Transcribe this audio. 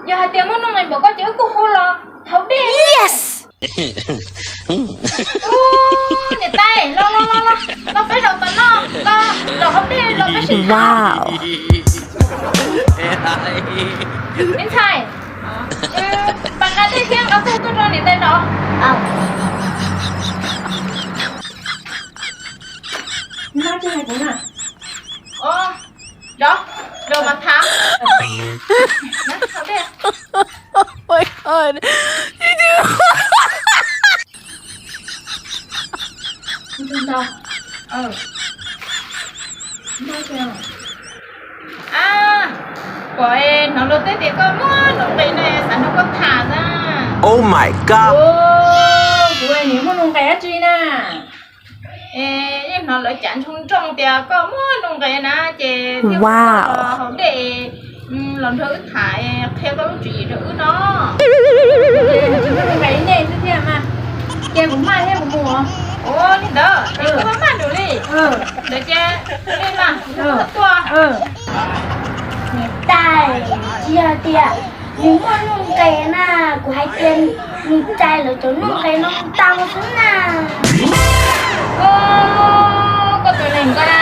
Yog hais tias muaj nuj nqis npaum koj ces wb kuj hu los haus dej. Niam tais, los los los los, los peb zaum tom no, los los haus dej los peb sib tham. Me ntxhais, pab nqa dej thiab nqa xwb tuaj rau niam tais zaum. Zaum mas tham. Pom hnov luag twb tias koj muaj nuj nqis no, xav nrog koj tham na. Oh my god. Kuv nim muaj nuj nqis dab tsi na? Yeej hnov lawv cav ntsoog nrooj tias koj muaj nuj nqis na, ces thiaj ua haus dej los nrog wb tham, qhia koj lub tswv yim rau wb no. Tsis muaj nuj nqis nej xwb thiab mas. Ces kuv maj thiab kuv mus. Ua li ntawd es kuv maj maj nws li. Ntawd ces nej mas tuaj. Niam tais, tsis yog tias nws muaj nuj nqis na, kuv hais tias nws txais lawv cov nuj nqis no mus tau xwb na. Koj tus neeg ko na,